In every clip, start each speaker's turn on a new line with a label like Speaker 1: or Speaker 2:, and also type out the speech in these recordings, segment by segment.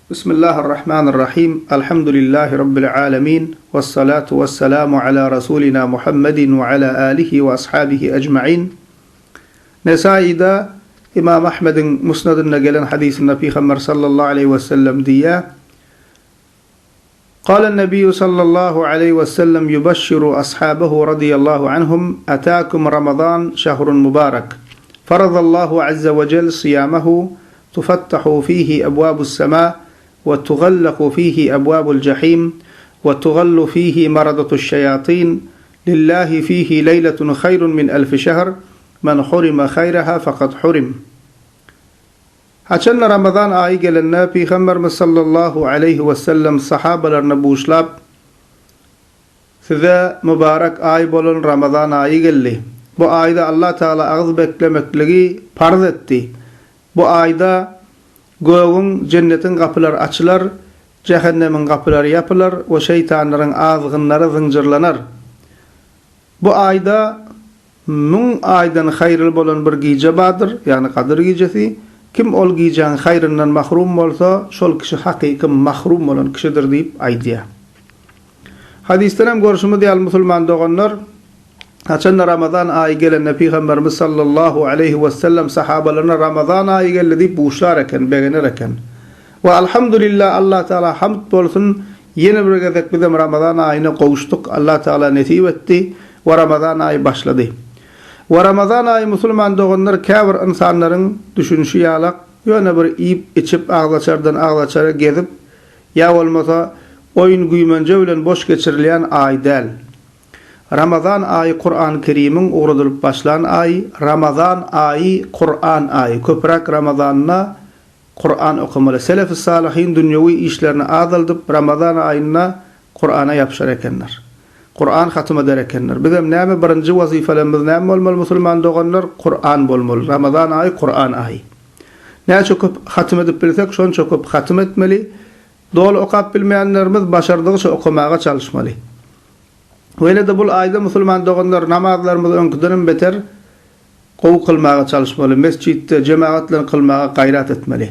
Speaker 1: Bismillahir-Rahmanir-Rahim. Elhamdülillahi Rabbil alemin. Vessalatu vesselamu ala Rasulina Muhammedin ve ala alihi ve ashabihi ecmain. Nesai'de Imam Ahmediň Musnadynda gelen hadysynda Pygamber sallallahu aleýhi we sellem diýýär, Kâlen Nebiýu sallallahu aleýhi we sellem ýubeşşiru ashabehu radiyallahu anhum, Atâkum Ramazan şehrun mübarek. Faradallahu azze we cel siyamehu, tufattahu fihi ebwabus semâ we tugallaku fihi ebwabul jahim we tugallu fihi maradatuş şeýatin, Lillahi fihi leýletun haýrun min elfi şehr, Men hurime haýraha fakat hurim. Haçanda Ramazan aýy gelende Pygamberimiz sallallahu aleýhi wesellem sahabalaryna buşlap, Size mübarek aý bolan Ramazan aýy geldi. Bu aýda Allah Tagala agyz beklemekligi parz etdi. Bu aýda gögüň, jennetiň gapylary açylar, jähennemiň gapylary ýapylar we şeýtanlaryň azgynlary zynjyrlanar. Bu aýda Müň aýdan haýyrly bolan bir gije bardyr, ýagny Gadyr gijesi. Kim ol gijäň haýryndan mahrum bolsa, şol kişi hakyky mahrum bolan kişidir diýip aýdýar. Hadysdan hem görşümiz ýaly musulman doganlar, haçanda Ramazan aýy gelende Pygamberimiz sallallahu aleýhi wesellem sahabalaryna Ramazan aýy geldi diýip buşlar eken, begener eken. We Alhamdulillah Allah Tagala hamd bolsun, Ýene bir gezek bizem Ramazan aýyna gowuşdyk, Allah Tagala nesip etdi we Ramazan aýy başlady. We Ramazan aýy musulman doganlar käbir ynsanlaryň düşünişi ýalak ýöne bir iýip içip agzaçardan agzaçara gezip ýa bolmasa oýun güýmenje bilen boş geçirilýän aý däl. Ramazan aýy Kuran Kerimiň ugradylyp başlan aýy, Ramazan aýy Kuran aýy, köpräk Ramazanda Kuran okamaly. Selefi salyhyn dünýewi işlerini azaldyp, Ramazan aýynda Kurana ýapyşar ekenler. Kuran hatym eder ekenler. Bizem näme birinji wazypalarymyz näme bolmaly musulman doganlar? Kuran bolmaly. Ramazan aýy Kuran aýy. Näçe köp hatym edip bilsek şonça köp hatym etmeli. Doly okap bilmeýänlerimiz başardygyça okamaga çalyşmaly. Weýle-de bul aýda musulman doganlar namazlarymyzy öňküdenem beter Gowy kylmaga çalyşmaly, mesjitde, jemagat bilen kylmaga gaýrat etmeli.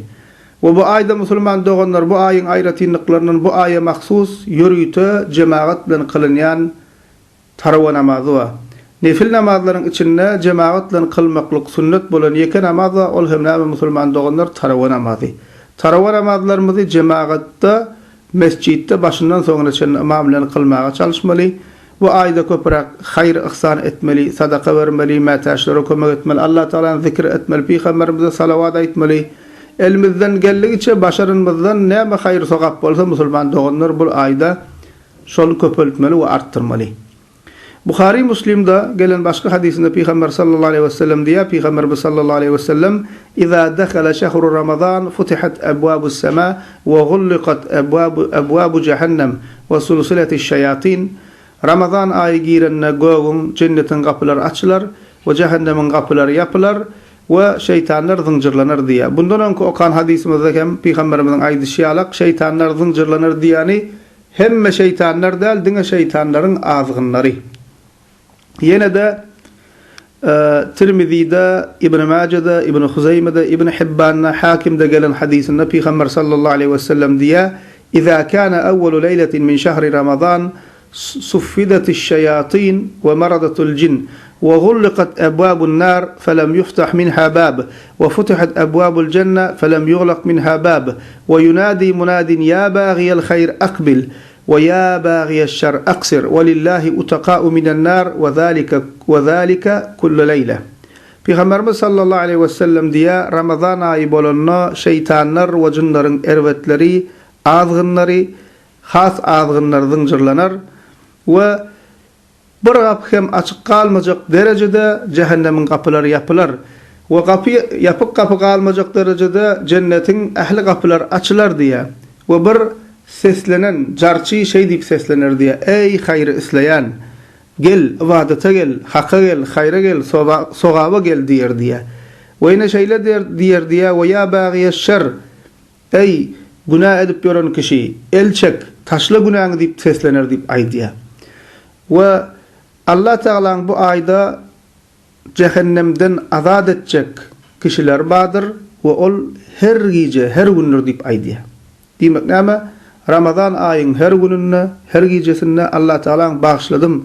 Speaker 1: We bu aýda musulman doganlar bu aýyň aýratynlyklaryndan bu aýa mahsus ýörite jemagat bilen kylynýan tarawa namazy bar. Nefil namazlaryň içinde jemagat bilen kylmaklyk sünnet bolan ýeke namaz bar, ol hem näme musulman doganlar tarawa namazy. Tarawa namazlarymyzy jemagatda mesjitde başyndan soňuna çenli ymam bilen kylmaga çalyşmaly. Bu aýda köpräk haýyr-yhsan etmeli, sadaka bermeli, mätäçlere kömek etmeli, Allatagalany zikir etmeli, pygamberimize salawat aýtmaly. Elimizden geldigiçe, başarynymyzdan näme haýyr-sogap bolsa musulman doganlar bul aýda şony köpeltmeli we artdyrmaly. Buhary Muslimde gelen başga hadysynda pygamber sallallahu aleýhi wesellem diýýär, Pygamberimiz sallallahu aleýhi wesellem, Iza dehala şehru Ramazan futihat ebwabus sema we gullikat ebwabu ebwabu jehennem we sulsiletiş şeýatin, Ramazan aýy girende gögüň, jennetiň gapylary açylar we jähennemiň gapylary ýapylar we şeýtanlar zynjyrlanar diýýär. Bundan öňki okan hadysymyzda hem pygamberimiziň aýdyşy ýalak şeýtanlar zynjyrlanar diýýäni hemme şeýtanlar däl diňe şeýtanlaryň azgynlary. Ýene-de Tirmizide, Ibn Majede, Ibn Huzeýmede, Ibn Hibbanda, Hakimde gelen hadysynda Pygamber sallallahu aleýhi we sellem diýýär, Iza kana awwalu leýletin min şahri Ramazan suffidatyş-şeýatin we maradatul-jin we gullikat ebwabun-nar felem yuftah minha bab we futihat ebwabul-jenne felem yuglak minha bab we ýunadi munadin ýa bagiyel-haýr akbil We ýa bagýeş-şer aksir, we lillahi utaka'u minen-nar we zalika we zalika kullu leýle. Pygamberimiz sallallahu aleýhi we sellem diýýär, Ramazan aýy bolanda şeýtanlar we jynlaryň erbetleri, azgynlary, has azgynlary zynjyrlanar we Bir gapy hem açyk galmajak derejede jähennemiň gapylary ýapylar we gapy ýapyk gapy galmajak derejede jennetiň ähli gapylary açylar diýýär. We bir seslenen jarçy şeý diýip seslener diýýär, Eý, haýry isleýän! Gel, ybadata gel, haka gel, haýra gel, sogaba gel diýer diýýär. We ýene şeýle diýer diýýär, We ýa bagyýeş-şer! Eý, günä edip ýören kişi, el çek, taşla günäňi diýip seslener diýip aýdýar. We Allah Tagalaň bu aýda jähennemden azat etjek kişileri bardyr we ol her gije, her gündür diýip aýdýar. Diýmek näme? Ramazan aýyň her gününde, her gijesinde Allah Tagalaň bagyşladym,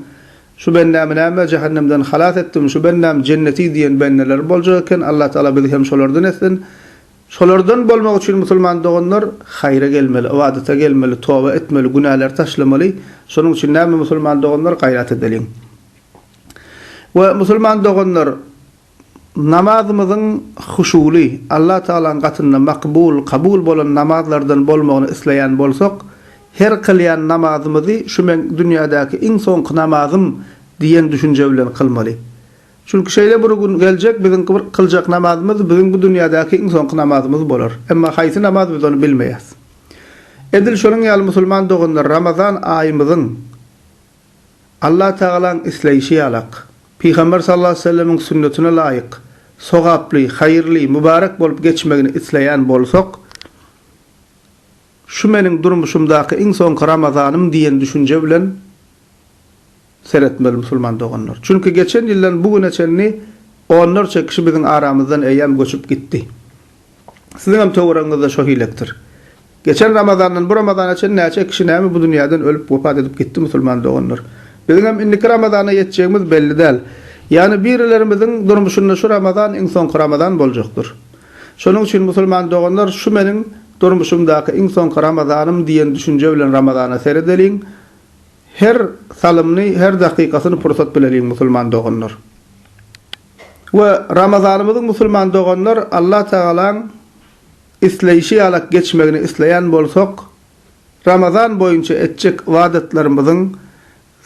Speaker 1: şu bendämi näme jähennemden halas etdim, şu bendäm jenneti diýen bendeleri boljak eken, Allah Tagala bizi hem şolardan etsin. Şolardan bolmak üçin musulman doganlar haýra gelmeli, ybadata gelmeli, toba etmeli, günäleri taşlamaly. Şonuň üçin näme musulman doganlar gaýrat edeliň. We musulman doganlar Namazymyzyň huşuly, Allah Tagalaň gatynda makbul, kabul bolan namazlardan bolmagyny isleýän bolsak, her kylýan namazymyzy şu meň dünýädäki iň soňky namazym diýen düşünje bilen kylmaly. Çünki şeýle bir gün geljek, biziň kyljak namazymyz biziň bu dünýädäki iň soňky namazymyz bolar. Emma haýsy namaz biz ony bilmeýäs. Edil şonuň ýaly musulman doganlar Ramazan aýymyzyň Allah Tagalaň isleýşi ýalak, Pygamber sallallahu aleýhi we sellemiň sünnetine laýyk, sogaply, haýyrly, mübarek bolup geçmegini isleýän bolsak, şu meniň durmuşymdaky iň soňky Ramazanym diýen düşünje bilen seretmeli musulman doganlar. Çünki geçen ýyldan bu güne çenli onlarça kişi biziň aramyzdan eýýäm göçüp gitdi. Siziňem töweregiňizde şo hilekdir. Geçen Ramazandan bu Ramazana çenli näçe kişi näme bu dünýäden ölüp wepat edip gitdi musulman doganlar. Biziňem indiki Ramazana ýetjegimiz belli däl. Ýagny birilerimiziň durmuşynda şu Ramazan iň soňky Ramazan boljakdyr. Şonuň üçin musulman doganlar şu meniň durmuşymdaky iň soňky Ramazanym diýen düşünje bilen Ramazana seredeliň. Her salymyny, her dakykasyny pursat bileliň musulman doganlar. We Ramazanymyzyň musulman doganlar Allah Tagalaň isleýşi ýalak geçmegini isleýän bolsak, Ramazan boýunça etjek ybadatlarymyzyň,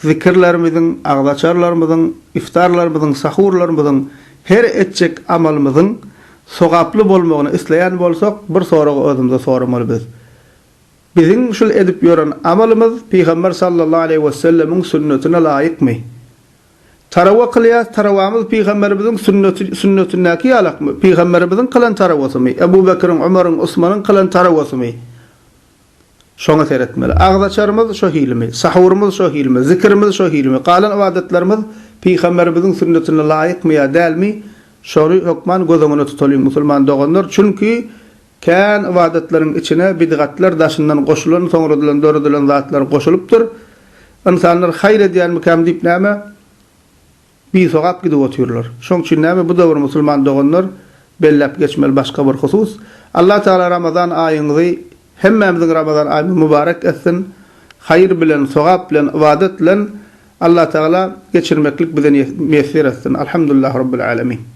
Speaker 1: zikirlerimiziň, agzaçarlarymyzyň, iftarlarymyzyň, sahurlarymyzyň, her etjek amalymyzyň sogaply bolmagyny isleýän bolsak, bir soragy özümize soramaly biz. Biziň şul edip ýören amalymyz Pygamber sallallahu aleýhi wesellemiň sünnetine laýykmy? Tarawa kylýas, tarawamyz Pygamberimiziň sünneti, sünnetindäki ýalakmy? Pygamberimiziň kylan tarawasymy? Ebu Bekiriň, Ömeriň, Usmanyň kylan tarawasymy? Şoňa seretmeli. Agzaçarymyz şo hilimi? Sahurymyz şo hilimi? Zikirimiz şo hilimi? Galan ybadatlarymyz Pygamberimiziň sünnetine laýykmy ýa dälmi? Şony hökman göz öňüne tutalyň musulman doganlar, çünki Kän ybadatlaryň içine bidgatlar daşyndan goşulan, soňradylan döredilen zatlar goşulypdyr. Ynsanlar haýyr edýänmikäm diýip näme, bisogap gidip otyrlar. Şoň üçin näme bu döwür musulman doganlar belläp geçmeli başga bir husus. Allah Tagala Ramazan aýyňyzy hemmämiziň Ramazan aýymyzy mübarek etsin. Haýyr bilen, sogap bilen, ybadat bilen Allah Tagala geçirmeklik bize miýesser etsin. Alhamdulillah Rabbil Alemin.